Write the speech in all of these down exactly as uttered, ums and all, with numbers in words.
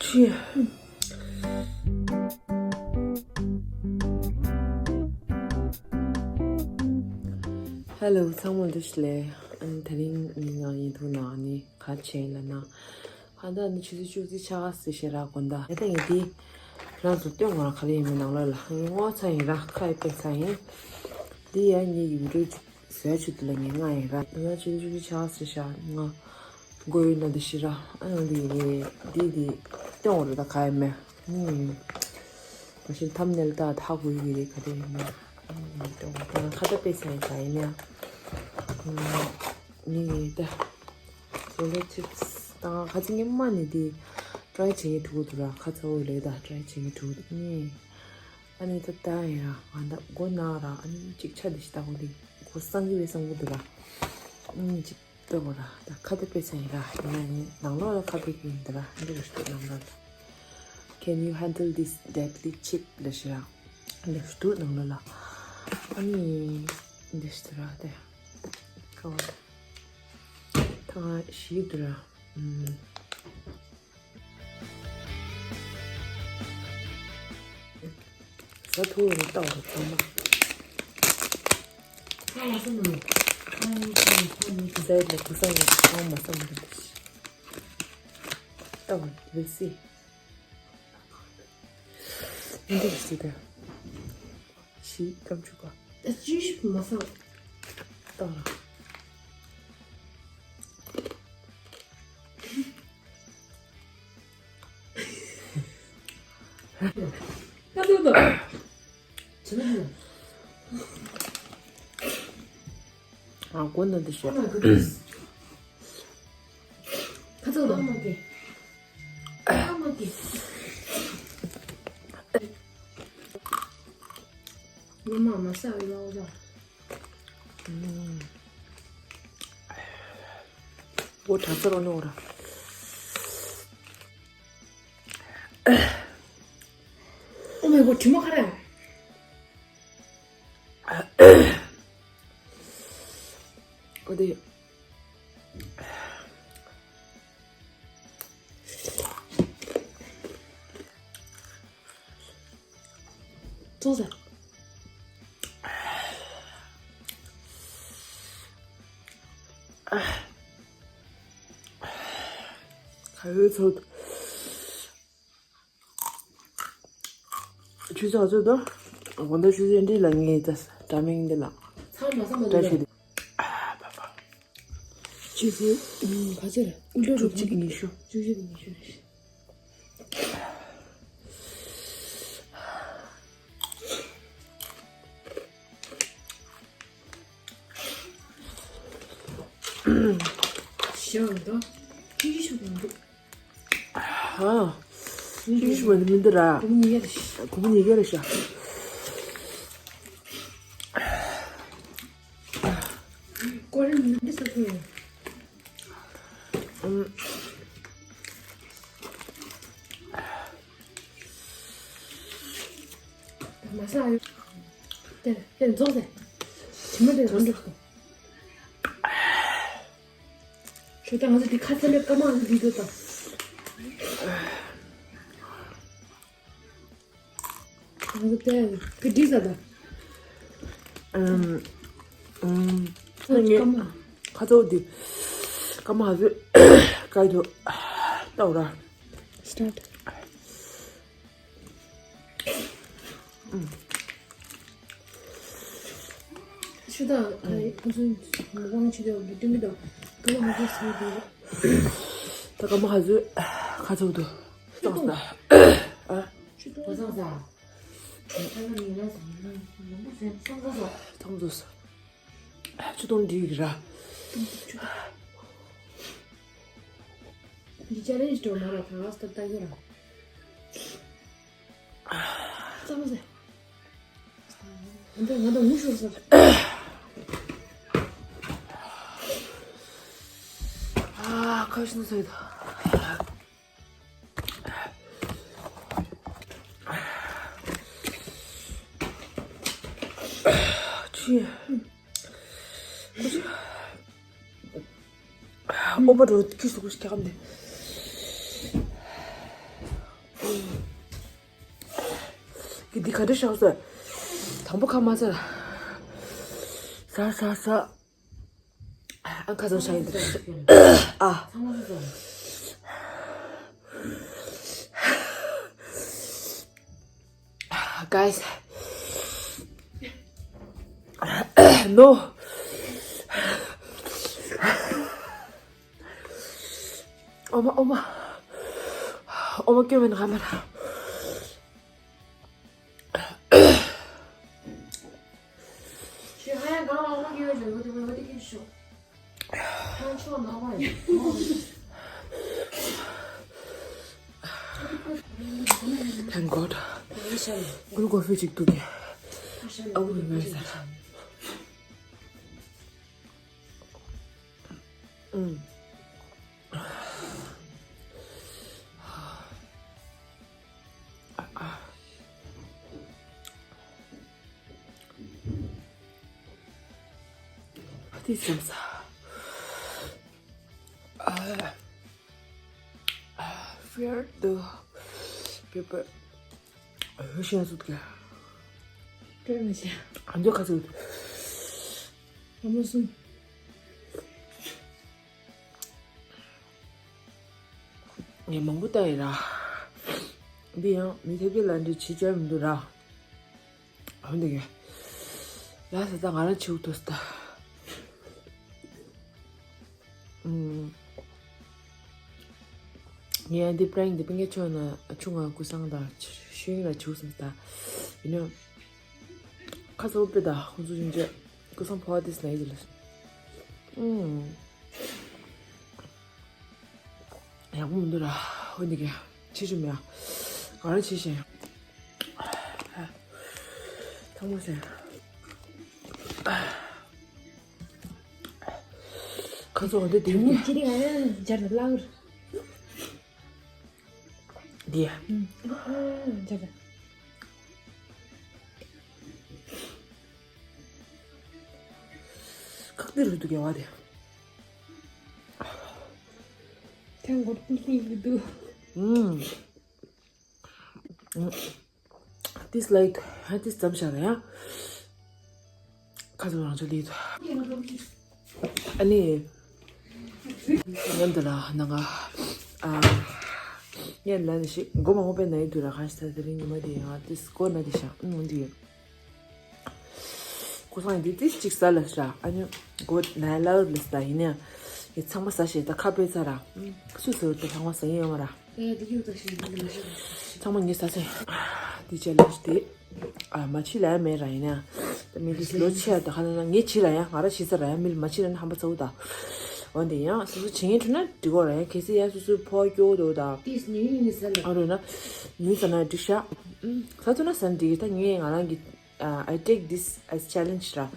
ཧེ་ལོ། ཚང་མ་བདེ་ལེགས། ཨ་ནི་དེ་རིང་ངའི་ཡིན་ཐུག་ན་ཨ་ནི་ག་བྱས་ལབ་ན། ཧ་ད་ནི་ཆུ་ཚོད་བཅུ་གཅིག་ཆགས་ཟེར་ཤེས་ར་དགོན་ད། ད་ཡིན་དེ་རང་ཚོ་སྟོན་ང་ར་ག་རེ་ཡིན་མིན་ནང་ལོགས་ལ་ངོ་ཚ་ཡིན་ར་ཁ་ཡི་དཔེ་ཚ་ཡིན། དེ་ཡ་ངེད་ཀྱི་བི་ཌིའོ་བཟོས་ཆུ་དུ་ལ་ངས་ང་ཡིན་ར། ད་ཆུ་ཚོད་བཅུ་གཅིག་ཆགས་ཟེར་ཤ་ང་དགོས་ཡོད་ན་དེ་ཤི་ར། ཨ་ནི་དེ་དེ་དེ་སྟོན་འོ་ར་ད་ག་ཡིན་མེད། ཨུམ། མ་གཞི་ཐམ་ནེལ་ད་ཐག་གོ་ཡི་རེད་ག་དེ་ཡིན་མེད། ཨུམ། སྟོན་འོ་ད་ཁ་ད་དཔེ་ཚ་ཡིན་ག་ཡིན་མེད། ཨུམ། ངས་ད། བཟོ་ལས་ཅིབས་དང་ཁ་ཅིག་ངས་མ་ནི་དེ་ཀྲའི་བྱེད་ངེས་ཐུག་འདུག་ར། ཁ་ཚ་བོ་ལས་ད་ཀྲའི་བྱེད་ངེས་ཐུག་འདུག་ངས། ཨ་ནི་ད་ད་ཡིན་ར་ང་ད་མགོ་ན་ར། ཨ་ནི་གཅིག་ཆ་དེ་ཞིག་ད་གོ་དེ་མགོ་སང་གི་བས་སང་གི་འདུག་ར། ཨ་ནི་གཅིག་ལྟོས་གོ་ར། ད་ཁ་ད་དཔེ་ཚ་ཡིན་ར། ཡིན་ན་ཡིན་ནང་ལོགས་ལ་ཁ་ད་གི་ཡིན་འདུག་ར། འདི་རུ་ཞིག་ནང་ལོགས་ལ། Can you handle this deadly chip? ལ་ཞིག་ར། འདི་རུ་ནང་ལོགས་ལ། ཨ་ནི་འདི་ཞིག་ར་དེ། ཁ་བ། ཐང་ཞིག་འདུག་ར། ཨུམ། ཟ་ཐུབ་ཡོད་ན་ལྟ་བ་རེད་ཚང་མ། ཟས་ལ་གུ་ས་ཡོད་ཚང་མ་བསམ་རེད། ལྟ་བ་རེད་སི། འདི་རེད་སི་ད། ཞི་སྐམ་ཆུ་ག་ད་ཅི་ཞིག་མ་བསམ། ལྟ་བ། ད་དུང་དང་། ཅི་ན་ཧ། ཨ་མགོ་ན་འདི་ཤོག་ཁ་ཚོགས་དང་། ངོ་མ་མ་ཟ་བའི་ལོག་ལ། འོ་གྲང་ས་རོ་ནོ་ར། ཨོ་མའི་གོ་དྲི་མ་ཁ་ར། འོ་དེ། ཙོག་ཟེར། ག་ཡོད་ཚོད། ཆུ་ཚོད་ཚོད་དང་། དགོང་དག་ཆུ་ཚོད་འདི་ལ་ངས་ད་ཊའི་མིང་འདི་ལ། ཚང་མ་ཚང་མ་བཀྲ་འདི་ལ། ཤིས་བདེ། ཨ་པ་པ། ཆུ་ཚོད་ཨུམ་ག་ཚོད་རེད། དབུལ་སྒྲོལ་བཅུ་གཅིག་ཉི་ཤུ། བཅུ་གཅིག་ཉི་ཤུ་རེད། ཞེས་པ་འདུག་ཅི་ཞིག་མི་འདུག་ཧ། ཅི་ཞིག་མི་འདུག་མི་འདུག་ར། གོང་མ་ཉིས་ཀ་རེད་ཤག་གོང་མ་ཉིས་ཀ་རེད་ཤག་ཀོ་རེ་མི་འདི་ས་ཁུལ། ཨུམ། མ་ས་ཡོད། དེ་དེ་རྫོགས་ཟེར། དྲི་མ་དེ་རང་འགྲོ་སོང་། ཁྱོད་ད་ང་ཚོ་དེ་ཁ་ཚ་ལས་ཀ་མ་ང་ཚོ་དེ་འགྲོ་དང་། ང་ཚོ་དེ་གི་འདྲི་ས་དང་། ཨམ། ཨམ། ཁ་ཚ་ཀ་མ། ཁ་ཚ་དེ་ཀ་མ་ང་ཚོ་ཀ་ཡི་དུ་ལྟ་བ་ར། Start. ཆུ་དང་ཁ་ཡི་ཁོ་ཚོའི་དབང་ཆུ་དེ་འདི་སྟོན་གི་དང་ཀ་མ་ཧ་ཚོད་ཟེར་དེ། ད་ཀ་མ་ཧ་ཚོད་ཁ་ཚོད་དུ་ཆུ་དང་ཨ། ཆུ་དང་གོ་ཚང་ས། ཁ་ལ་ཉིན་ལ་ཟ་ན་ཡོང་ས་ཚང་ཚང་ས། ཚང་ཚང་ས། ཆུ་དང་འདི་ཡིག་ར། འདི་ཅ་ལེན་ཇི་འགྲོ་མ་ར་ཐང་ལ་སྟབས་ལྟ་གི་ར། ཙམ་ཟེར། ང་ད་ང་ད་ངུ་ཤོར་ས། ཨ་ཁ་ཤུན་ཟེར་ད། ཅི། ཨོ་པ་རོ་ཁྱི་སུ་ཁུ་ཁྱ་ཀམ་དེ། གི་འདི་ག་འདྲ་ཤག་ཟེར། དང་པོ་ཁ་མ་ཟེར། ཟ་ཟ་ཟ། ཨ་ཁ་ཚོ་ཤ་ཡིན་འདི། ཨ། Guys, no. ཨོ་མ་ཨོ་མ། ཨོ་མ་སྐྱོན་མེད་ན་ཁ་མེད་ན། Thank God. ཀུན་ཀོ་ཧྥི་ཅིག་འདུག་གི། ཨ་ཁུ་མེད་ཟེར། ཨུམ། ཨ་ཏི་སེམས། ཨ། Fear the people. ཧུ་ཤན་སུད་ཀྱ། ཀྲོས་མི་ཤེས། ཨ་འདི་ཁ་སུད། ཨ་མ་སུ། ངས་མང་པོ་བལྟས་ཡིན་ར། འདི་ཡང་མི་ཐེབས་ཀྱི་ལ་འདི་ཕྱི་བཅར་མི་འདུག་ར། འོན་ཏེ་ཡ། ལ་ས་ད་ང་རང་ཆིའུ་ཐོས་ད། ཨུམ། ངས་འདི་པྲེང་འདི་པིང་གེ་ཆོ་ན་ཆུང་ང་ཀུ་སང་ད་ཤུ་ཡིན་ལ་ཆིའུ་སམ་ད། ཡིན་ན། ཁ་སང་པེ་ད་ཁོང་ཚོ་ཡིན་ཅེ་ཀུ་སང་ཕོ་བ་ཏིས་ན་ཡི་ལ། ཨུམ། ཡག་པོ་མི་འདུག་ར། འོ་འདི་ག་ཕྱི་ཞུམ་ཡ། ང་རང་ཕྱི་ཞེན། ཐང་མོ་ཟེར། ཁ་ཚོ་འོ་འདི་དེ་ནི། ཅི་རིགས་ཨ་ཡ་འཇར་ལ་ལངས། འདི་ཡ། ཨ་འཇར་ལ། ཁག་འདི་རུ་འདུག་ག་བ་དེ། ཐེངས་འགོར་ཏུ་ལྷིང་གི་འདུག་ཨུམ། ཏིས་ལའིག་ཧ་ཏིས་ཙམ་བཞག་ན་ཡ། ཁ་ཚོ་རང་ཚོ་ལི་དུ། ཨ་ནི། ཉམས་དུ་ལ་ནང་ང་། ཨ། ངས་ལ་ནི་ཞིག་མགོ་མ་མོ་པའི་ན་ཡི་དུ་ལ་ཁ་ཤི་ས་དེ་རིང་ཉི་མ་དེ་ཡང་ཏིས་གོ་ན་དེ་ཤ་ཨུམ་འདི། ཀུ་སང་འདི་ཏིས་གཅིག་ཟ་ལ་ཤ་ཨ་ནི་གོ་ན་ལ་ལ་ས་ཡིན་ན་ཡ་ཚང་མ་ཟ་ཤེས་ད་ཁ་པེ་ཚ་ར་སུ་ཟ་བར་ད་ཚང་མ་ཟ་ཡིན་ཡོད་མ་ར། ཚང་མ་ངས་ཟ་ཟ་འདི་ཅེ་ལེན་ཇི་དེ་ཨ་མ་ཕྱི་ལ་ཡ་མེད་ར་ཡིན་ན་ཡ་ད་མི་འདི་ལོ་ཆེ་ཡ་ད་ཁ་ན་ན་ངས་ཕྱི་ལ་ཡ་ང་ར་ཤི་ས་ར་ཡ་མི་ལ་མ་ཕྱི་ལ་ན་ཧམ་པ་ཚ་བོ་ད། འོན་ཏེ་ཡང་སོ་སོ་བྱེད་ངན་འཁྲུལ་ན་འགྲིག་གོ་ར་ཡ་གལ་སྲིད་ཡ་སོ་སོའི་ཕོ་སྐྱོ་དོ་ད། ཏིས་ནི་ཡིན་ས་ལ། ཨ་རོ་ན་ནི་ས་ན་འགྲིག་ཤ། ས་ཐུ་ན་ས་ན་འགྲིག་ད་ངས་ང་རང་གི I take this as challenge ར།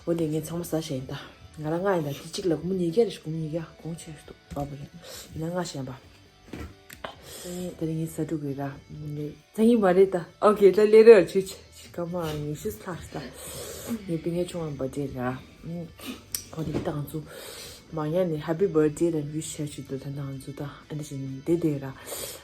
འོ་དེ་ངས་ཚང་མ་ཟ་བྱས་ཡིན་ད། ང་རང་ང་ཡིན་ད་དེ་གཅིག་ལ་སྒོར་མོ་ཉིས་བརྒྱ་རེ་ཞིག་སྒོར་མོ་ཉིས་བརྒྱ་གོང་ཆེ་ཞིག་འདུག་བ་བ་རེད། ཡིན་ན་ང་ཞན་པ། དེ་རིང་ངས་ཟ་འགྲོ་གི་ར། ཚ་ཡིན་མ་རེད་ད། ཨོ་ཁེ་ད་ལེ་རེ་ཆུ་ཆུ་ཆུ་ཀ་མ་ཉི་ཤུ་ལྷག་ད། ངའི་པི་ངའི་ཆུང་བ་བར་ཌེ་ར། ཁོ་དེ་ད་ང་ཚོ་མ་ཉལ་ནས་Happy Birthday ལ་ཝིཤ་བྱས་ཆུ་དུ་ད་ང་ཚོ་ད་ཨ་འདྲ་བྱས་ནས་བསྡད་བསྡད་ར།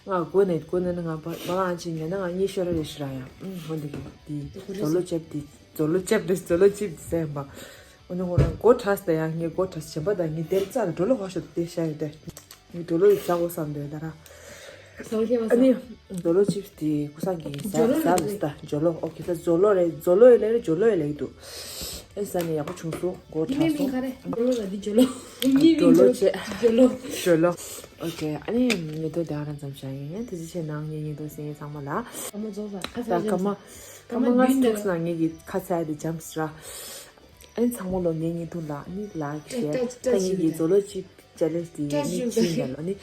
ང་སྒོ་ནས་སྒོ་ནས་ང་བ་བ་ལང་ཅིག་ཉལ་ན་ང་གཉིད་ཤོར་རེ་ཞུ་ར་ཡ། ཧོ་འདི་གི་འདི་ཛོ་ལོ་ཅེབ་འདི་ཛོ་ལོ་ཅེབ་འདི་ཛོ་ལོ་ཅེབ་འདི་ཟེར་བ། འོ་ན་ཁོ་རང་སྒོ་གྲགས་ད་ཡ་ངས་སྒོ་གྲགས་བྱེད་པ་ད་ངས་དེར་རྩ་ལ་འགྲོ་ལོ་ཧོ་ཤོད་དེ་ཤ་ཡོད་དེ། ངས་འགྲོ་ལོ་ཡི་ཟ་གོ་བསམ་འདོད་ད་ར། ཟ་གོ་ཤེས་མ་ཨ་ནི་ཛོ་ལོ་ཅེབ་འདི་ཀུ་སང་གི་ཟ་ཟ་ལ་ཟ་ཛོ་ལོ། ཨོ་ཁེ་ད་ཛོ་ལོ་རེད། ཛོ་ལོ་ཡི་ལེ་རེད། ཛོ་ལོ་ཡི་ལེ་འདུག་ཨེ་ཟ་ནས་ཡག་པོ་བྱུང་སོང་། སྒོ་འདི་མི་གྲགས་མིང་ག་སོང་། རེ་ཛོ་ལོ་ལ་འདི་ཛོ་ལོ། མི་མིང་ཛོ་ལོ་ཅེ་ཛོ་ལོ། ཛོ་ལོ། ཨོ་ཁེ་ཨ་ནི་ཉེ་དོ་དེ་ཨ་རང་ཙམ་བྱ་ཡིན། དེ་ཅི་བྱས་ནང་ངའི་ཉེ་དོ་སེང་ཚང་མ་ལ། ཀ་མ་རྫོགས་ས་ཁ་ད་ཚ་ཀ་མ་ཀ་མ་ང་སྟུག་ན་ངེད་ཀྱི་ཁ་ཚ་དེ་འཇམ་སི་ར། ཨ་ནི་ཚང་མ་ལོ་ངའི་ཉེ་དོ་ལ་ཨ་ནི་ལ་ཁེ་ད་ད་ད་ངེད་ཀྱི་ཛོ་ལོ་ཅིབ་ཅེ་ལེན་ཇི་དེ་ནི་ཅི་ཡིན་ལ་ནི་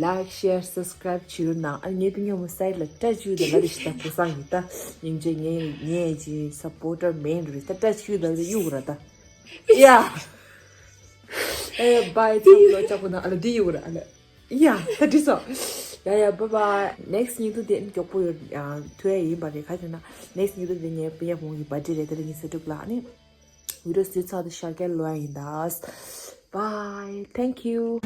ལའིག་ཤེར་སབ་སི་ཀ་རའིབ་བྱེད་རོགས་གནང་། ཨ་ངའི་པི་ཉོ་མོ་སའིད་ལ་ཏྲ་ཅུ་དེ་ལ་རེ་ཞིག་ད་ཕོ་སང་གི་ད་སྙིང་རྗེ་ངའི་ངའི་ཅི་སབ་པོར་ཊར་མེན་རེ་ད་ཏྲ་ཅུ་དེ་ལ་གཡུག་ར་ད་ཡ། ཨེ་བའི་ཚང་ལོ་ཅག་པོ་ན་ཨ་ལ་འདི་གཡུག་ར་ཨ་ལ་ཡ་ད་འདི་སོ་ཡ་ཡ་བའི་བའི། ནེག་སི་ཉིན་ཐུ་དེ་མགྱོགས་པོ་ཡོད་ཐུ་ཡ་ཡིན་པ་རེད། ག་རེ་ན་ནེག་སི་ཉིན་ཐུ་དེ་ངའི་པི་ཉོ་མོ་གི་བར་ཌེ་རེད། དེ་ལ་ཉིན་ས་དྲུག་ལ་ཨ་ནི། བི་ཌི་ཡོ་སི་ཚགས་དུ་ཤར་སྐལ་ལོ་ཡིན་ད། Bye. Thank you.